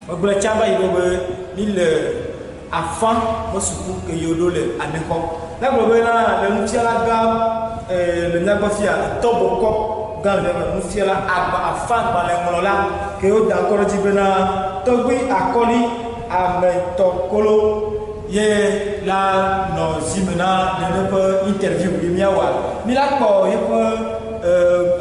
Megblɔe tsã va yi be be mi le afã me suku ke yi woɖo le Anexɔ. Míagblɔ be na le nufiala gã e le mía gbɔ fia etɔ bɔkɔ gã le mía gbɔ nufiala agba afã agbalẽŋlɔla ke woda ŋkɔ ɖe edzi bena Tɔgbui Akɔli Ametɔkolo ye la nɔ zi me na nene ƒe interview yi míawɔa. Míla kpɔ yeƒe e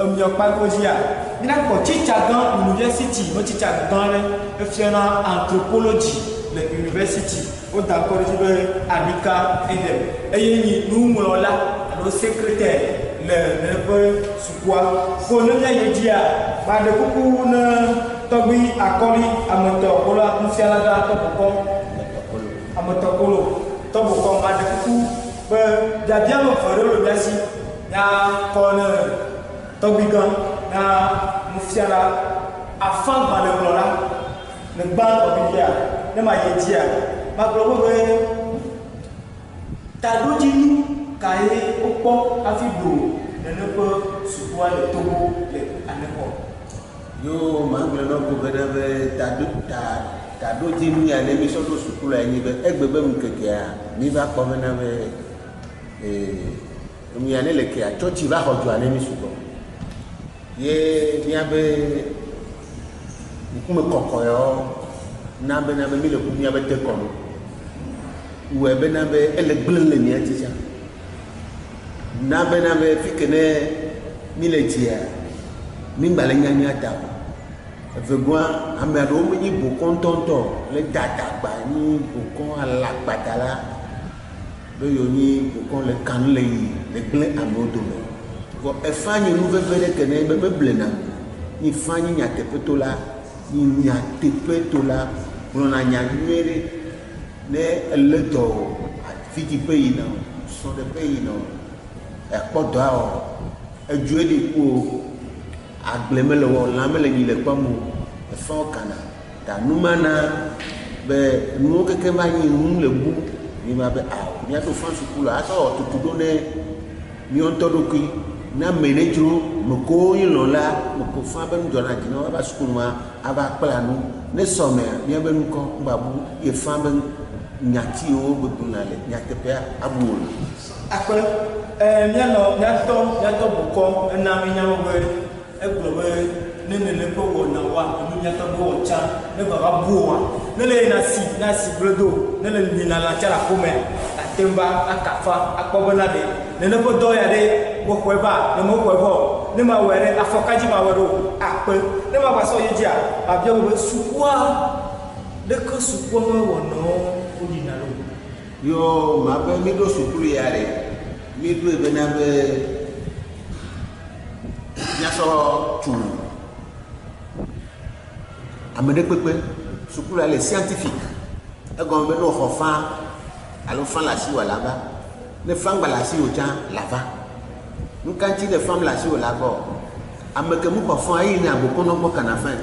emiɔkpago dzia, míla kpɔ tsitsa gã university me tsitsa gã ɖe efiana anthropology le university. Woda ŋkɔ ɖe edzi be Anika Edem eye nyi nuŋlɔla alo secretaire le nene ƒe sukua. Ko ne míayi edzia, maɖe kuku ne Tɔgbui Akɔli Ametɔkolo nufiala gã tɔbɔkɔ Ametɔkolo tɔbɔkɔ maɖe kuku be biabia me ve ɖewo le mía si míakɔ ne tɔgbui gã na nufiala afã gbalẽŋlɔla le gbãtɔ fifia. Ne mayi edzia, magblɔ be be taɖodzinu kae wokpɔ hafi ɖo nene ƒe sukua le Togo le Anexɔ? Yo magblɔe na wò ko be ɖe be taɖo ta taɖodzinu ya ne mísɔ ɖo sukula ye nyi be egbe be ŋkekea míva kpɔ bena be ee enu ya ne le kea tsɔtsi va xɔ dua ne mí sugbɔ. Ye míabe ŋkume kɔkɔ yawo na bena be míle ku míabe dekɔnu. Wɔe bena be ele gblẽ le mía dzi tsã. Na bena be fi ke ne míle dzia, míŋgba le nya mía ta o. Evegɔa, ame aɖewo menyi bokɔ ŋutɔŋutɔ o, le dadagba nyi bokɔ alakpadala be yewo nyi bokɔ le kan le yi le gblẽ amewo dome. Vɔ efa nyi nu veve ɖe ke ne be meblena ame o. Nyi fa nyi nyateƒetola, nyi nyateƒetola gblɔna nya nyuie ɖe. Ne elé dɔ o, vidziƒe yina o, srɔ̃ɖeƒe yina o, ekpɔ dɔ awɔ o, edzoe ɖi ku o, agble mele wɔ o, lã mele nyi le kpɔm o, efãwo kana. Ta nu ma na be nuwo kekeŋ va nyi nu le bu mi ma be ao míaɖo fã sukulu asɔ wɔ tutu ɖo ne míawo ŋutɔ ɖokui. Ne ame ne dzro me kowo yi lɔ̃ la, me ko fã be nu dzɔna dzi na wo ava sukulu ma ava kpla nu. Ne sɔmea, míabe ŋkɔ ŋgba bu ye fã be nyati yiwo be gblɔna le nyateƒea abu o. Akpe, e míanɔ míatɔ míatɔ bokɔ ena mínya be egblɔ be ne nene ƒe wɔna wa enu míatɔ be wɔ tsã ne vava bu oa ne le yina si ne asi gblẽ do ne le nyina lã tsã le aƒemea ate ŋu va aka fa akpɔ bena ɖe nene ƒe dɔ ya ɖe mexɔe va ne mexɔe vɔ o ne mawɔe ɖe afɔ ka dzi mawɔe ɖo akpe ne mava sɔ yi dzia mabia be sukua ɖeke sukua me wɔnawo woɖina ɖo. Yo mabe míɖo sukulu ya ɖe míɖoe bena be míasɔ tu ame ɖe kpekpe. Sukulua le scientific. Egɔme be ne wòxɔ fã alo fã le asiwò la va. Ne fã ŋgba le asiwò tsã la va. Nu ka ŋuti ne fã mele asiwò la va o? Ame ke mexɔ fã eyi na bokɔnɔ gbɔ kana fãe.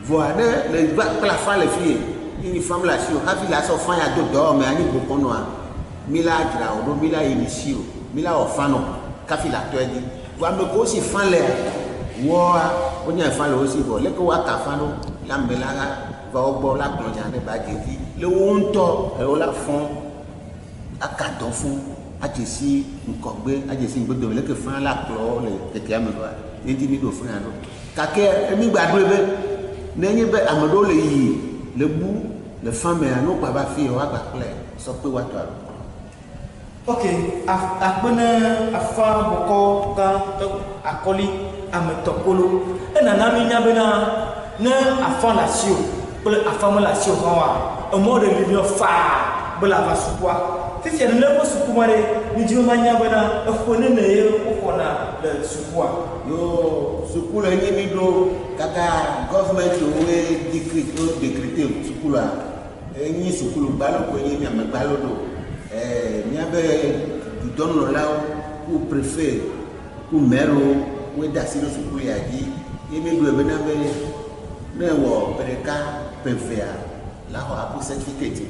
Vɔa ne le va kpla fã le fiye, ye nyi fã mele asiwò hafi la sɔ fã ya do dɔwɔme anyi bokɔnɔa, mi la dzra wò ɖo, mi la yi si o, mi la wɔ fã nɔ kafi la tɔe dzi. Vɔ ame kewo si fã lea, woa, wonya fã le wo si vɔ leke woaka fã ɖo la ame la va wo gbɔ la gblɔ nya ne ba dze dzi. Le wo ŋutɔ wo la fɔ̃ aka dɔ fũ adze si ŋkɔgbe, adze si ŋgbedome leke fã la kplɔ wo le kekea me va. Ye ŋuti mi ɖo fã ya ɖo. Gake mi gba ɖoe be ne nye be ame ɖewo le yi le bu le fã mea, ne wogba va fiya woagba kplɔe sɔ kpe woatɔ alo. Ok, akpe ne afã bɔkɔ gã tɔ akɔli ame tɔ kpolo. Enana mi nya bena ne afã le asiwò kple afã mele asiwò hã oa, emɔ ɖe li nɔ faa be le ava sukua. Fifia nene ƒe suku ma ɖe, mi dzi be manya bena eƒe nene ye woxɔna le sukua. Yo suku le nyi mi ɖo kaka government woe decrete, wo decrete sukulua. Enyi sukulu gbalo koe nye mía megbalo ɖo. E míabe dudɔnunɔlawo ku préfet ku maire woe da asi ɖe sukulu ya dzi ye míeɖoe bena be ne ewɔ ƒe ɖeka ƒe evea la xɔ aƒu certificate.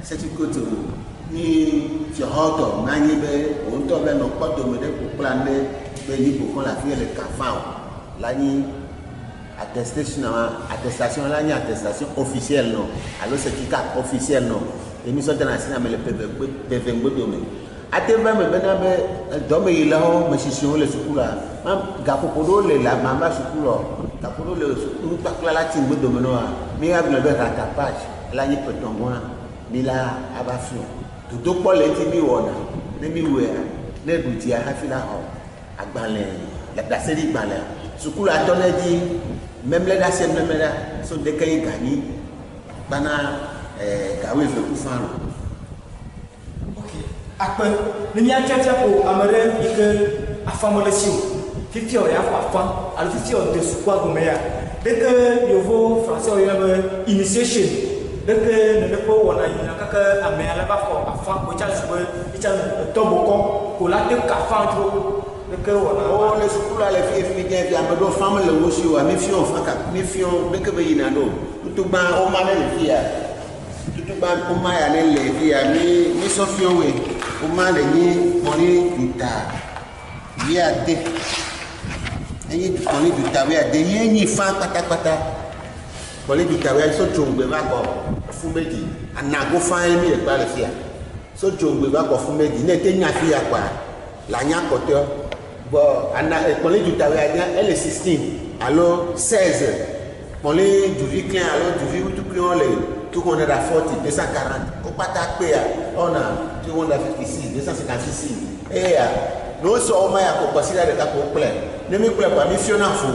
Certificate o nyi fiɔxɔtɔ nanyi be wò ŋutɔ be nɔ kpɔ dome ɖe ƒo kpla nu ɖe be nyi bokɔ le afi le ka fa o la nyi. Attestation attestation la nye attestation officielle nɔ alo certificat officiel nɔ ye mi sɔ dana asi na ame le ƒeve ŋgbodome. Ate va eme bena be dɔmeyilawo me tsitsiwo le sukula ma gaƒoƒo ɖewo le le amamba sukulɔ gaƒoƒo ɖewo le nukpakpla la ti ŋgbodome nɔa mi ya gblɔ be rattrapage la nyi ƒe tɔ̃gɔa mi la ava fiɔ. Dodokpɔ le ŋuti mi wɔna ne mi wɔea ne ɖu dzia hafi la xɔ agbalẽ ɖaseɖigbalẽa. Sukula tɔ ne dzi memle ɖa sia memle ɖa so ŋdeke yi ganyi kpana gawoeve ku fã lo. Ok, akpe ne míatsɔ ko ame ɖe yi ke afa mele si o fifia wò ya xɔ afa alo fifia wò de sukua gɔme ya ɖeke yevo français yɔna be initiation ɖeke nene ƒe wɔna yina kake amea la va xɔ afa ko etsa zu be etsa etɔbokɔ ko la te ka afa dzro ɖeke wɔna. Wo le sukula le fi fi dze fi ame ɖewo fa mele wo si oa mi fiɔ fa ka mi fiɔ ɖeke be yina ɖo tutugba woma ne le fi ya tutugba woma ya ne le fi ya mi mi sɔ fiɔ woe woma le nyi kpɔli duta wuiade enyi kpɔli duta wuiade ye nyi fa kpatakpata kpɔli duta wuiade so dzongbe va kɔ fumedzi anago fa ye mi le kpa le fi ya so dzongbe va kɔ fumedzi ne te nya fi ya kɔa la nya kɔtɔ bon ana kpɔli duta wuiade ele 16 alo 16 kpɔli duvi klẽ alo duvi wutukui le 240 240 wo kpata kpea ɔna 256 256 eya ne wosɔ woma ya ko kɔsi ɖe ɖeka ko kplɛ ne mi kplɛ kɔa mi fiɔna vo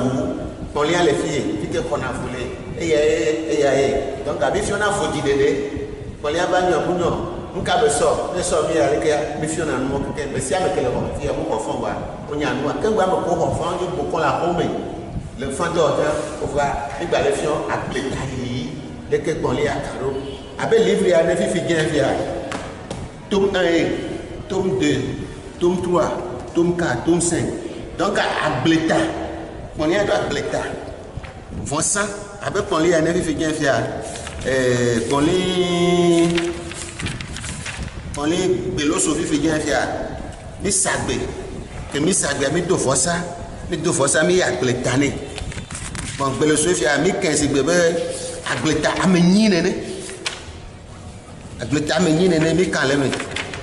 kpɔlia le fi ye fi ke xɔna vo le eya ye eya ye donc mi fiɔna vo dzi ɖeɖe kpɔlia va nyɔ mu nyɔ nuka be sɔ ne sɔ mi ya leke mi fiɔna nuwo keke me sia me ke le xɔ fi ya mu xɔ fɔn wa wonya nua ke ŋgba me ko xɔ fɔn ye bokɔ le axɔme le fɔn dɔ dza wova mi gba le fiɔ agbleta yiyi leke kpɔlia ka ɖo abe livre ya ne fifi dze fia tome 1 tome 2 tome 3 tome 4 tome 5 donc agbleta kpɔlia do agbleta vɔsa abe kpɔlia ne fifi dze fia kpɔli kpɔli gbeloso fifi dze fia mi sagbe ke mi sagbe mi do vɔsa mi do vɔsa mi yi agbleta ne bon gbeloso fia mi kɛ si gbe be agbleta ame nyi nene agbleta ame nyi nene mi kan le me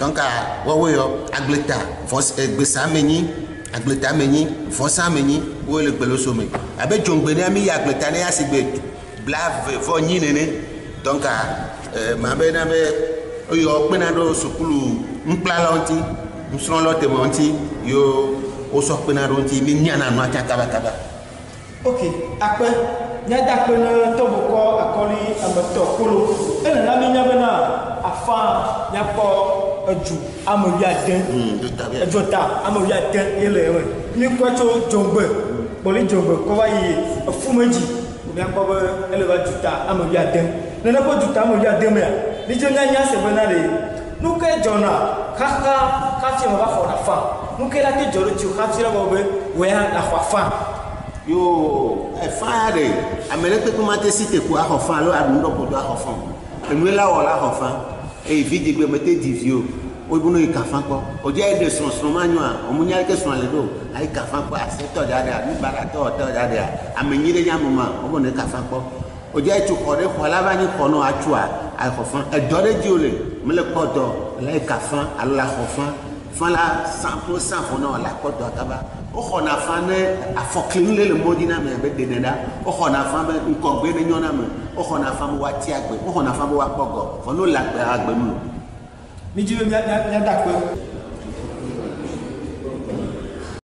donc wɔwoe yɔ agbleta vɔs gbesa ame nyi agbleta ame nyi vɔsa ame nyi wo le gbeloso me abe dzongbe ne mi yi agbleta ne ya si gbe blave vɔ nyi nene donc ma be na be eyɔ kpena ɖo sukulu nukplalawo ŋuti nusrɔ̃lawo teme ŋuti yo wosɔ kpena ɖo ŋuti mi nyana nua tsa kabakaba. Ok, akpe míada akpe ne tɔbokɔ akɔli ametɔ kolo ele na mi nya bena afa míakpɔ edzu ame wuiade edzota ame wuiade ye le eme míkɔ tso dzongbe kpɔli dzongbe kɔ va yi efumedzi míakpɔ be ele va dzuta ame wuiade nene ƒe dzuta ame wuiade mea mídze míanya se bena ɖe nu ke dzɔna xaxa hafi ame va xɔna fa nu ke la te dzɔ ɖe dziwò hafi la gbɔ be wò ya la xɔ afa. Yo efa ya ɖe ame ɖe kpekpe ma te si te ko axɔ fa alo aɖu ŋdɔ ko do axɔ fa enue la wɔ la xɔ fa eye vidzigbe me te di vi o wobu no yi ka fa kpɔ o dze ɖe srɔ̃ srɔ̃ ma nyoa ɔmu nya ke srɔ̃ le ɖo ayi ka fa kpɔ asetɔ dza ɖea nubaɖatɔ tɔ dza ɖea ame nyi ɖe nya me ma wobe ne ka fa kpɔ o dze tso xɔ ɖe xɔ la va nyi xɔ nɔ atsua axɔ fa edɔ ɖe dzi wo le mele kpɔ dɔ la yi ka fa alo la xɔ fa fa la 100% fɔ nɔ la kpɔ dɔ kaba woxɔna fa ne afɔklinu le le mɔ dzi na me be ɖenɛ ɖa woxɔna fa be ŋkɔgbe ne nyɔ na me woxɔna fa be woati agbe woxɔna fa be woakpɔ gɔ vɔ ne wole agbe agbe nu. Mídzi be míada akpe.